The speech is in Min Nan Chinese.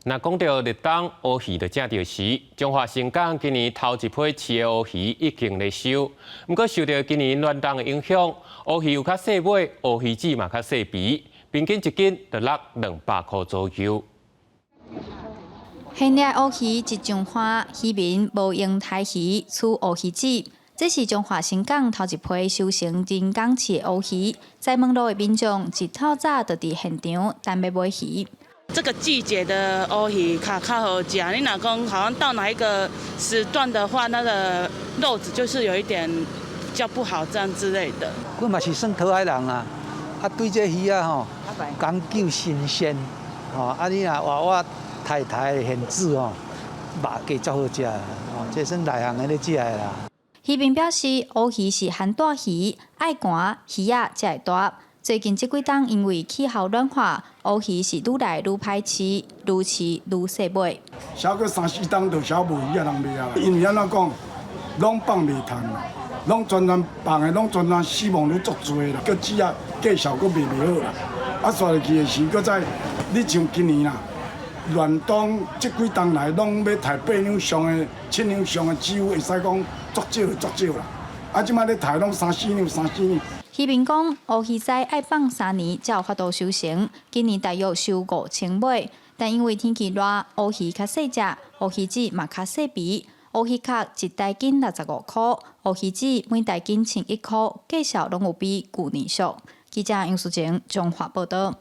若講到立冬烏魚就正著時，彰化伸港今年頭一批飼的烏魚已經咧收，毋過受著今年暖冬的影響，烏魚有較細尾，烏魚子嘛較細肥，平均一斤就落200箍左右。現掠烏魚一上岸，漁民無閒刣魚，取烏魚子。這是彰化伸港頭一批收成人工飼的烏魚，在門路的民眾一透早就佇現場等欲買魚。這個季節的烏魚較較好食，你若講好像到哪一個時段的話，那個肉質就是有一點較不好，這樣之類的。阮嘛是算討海人啊，啊對這魚仔吼講究新鮮，吼啊你若活活刣刣現煮吼，肉加足好食，吼這算內行的咧食的啦。漁民表示，烏魚是寒帶魚，愛寒魚仔才會大。最近這幾冬因為氣候暖化，烏魚是愈來愈歹飼，愈飼愈細尾。抑閣三四冬就抑無魚仔通賣啊！因為按怎講，攏放袂趁，攏專專放的，攏專專死亡率足濟啦，閣子仔價數閣賣袂好啦。啊，煞落去的時，閣再你像今年啦，暖冬這幾冬來攏欲刣八兩上的、七兩上的，幾乎會使講足少足少啦。啊，這擺咧刣攏三四兩、三四兩。漁民講，烏魚仔愛放三年才有法度收成，今年大約收5000尾，但因為天氣熱，烏魚較細隻，烏魚子嘛較細肥。烏魚殼一大斤65箍，烏魚子每大斤11箍，價數攏有比舊年俗。記者楊淑晴彰化報道。